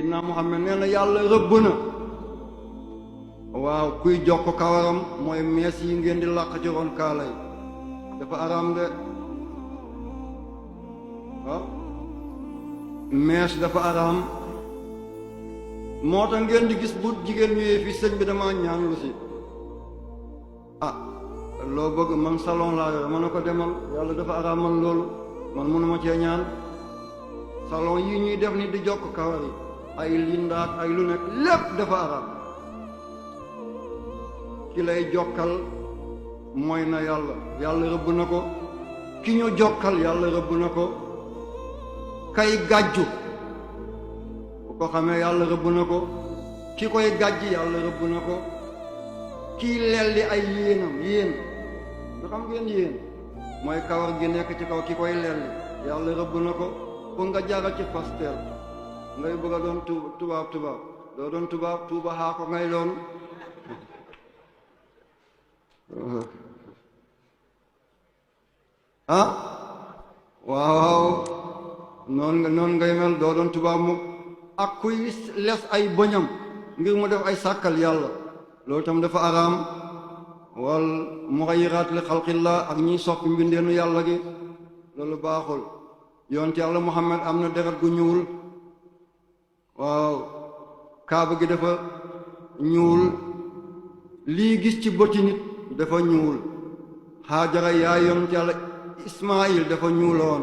Seydina Muhammad nee na yàlla rëbb na waaw kuy jokk kawaram mooy mees yi ngeen di làq ci ron kaala yi dafa araam de waaw mees dafa araam moo tax ngeen di gis bu jigéen ñëwee fi sëñ bi dama ñaan lu si loo bëgg man salon laa yore mën na ko demal yàlla dafa araam man loolu man mënuma cee ñaan salon yi ñuy def ni di jokk kawar yi ay lindaat ay lu nekk lépp dafa araam ki lay jokkal mooy na yàlla yàlla rëbb na ko ki ñu jokkal yàlla rëbb na ko kay gàjju bu ko xamee yàlla rëbb na ko ki koy gàjj yàlla rëbb na ko kii lelli ay yéenam yéen nga xam ngeen yéen mooy kawar gi nekk ci kaw ki koy lelli yàlla rëbb na ko pour nga jaral ci pastel ngay bëgg a doon tubaab doo doon tuuba xaa ko ngay doon waaw noonu ngay mel doo doon tubaab mukk ak kuy les ay bëñam ngir mu def ay sàkkal yàlla loolu tam dafa araam wal mughayyirat li xalqillah ak ñiy soppi mbindeenu yàlla gi loolu baaxul yonent yàlla Muhammad am na deret gu ñuul waaw kaaba gi dafa ñuul lii gis ci bëti nit dafa ñuul Haajara yaay yonent yàlla Ismaayil dafa ñuuloon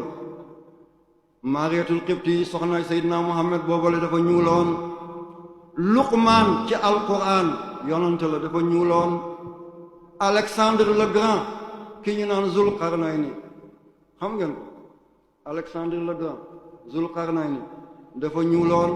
Mariyatul Qibti soxna Seydina Muhammad boobale dafa ñuuloon Luqmaan ci alquran yonent la dafa ñuuloon Alexandre le Grand ki ñu naan Zulqarnayni xam ngeen ko Alexandre le Grand Zulqarnayni dafa ñuuloon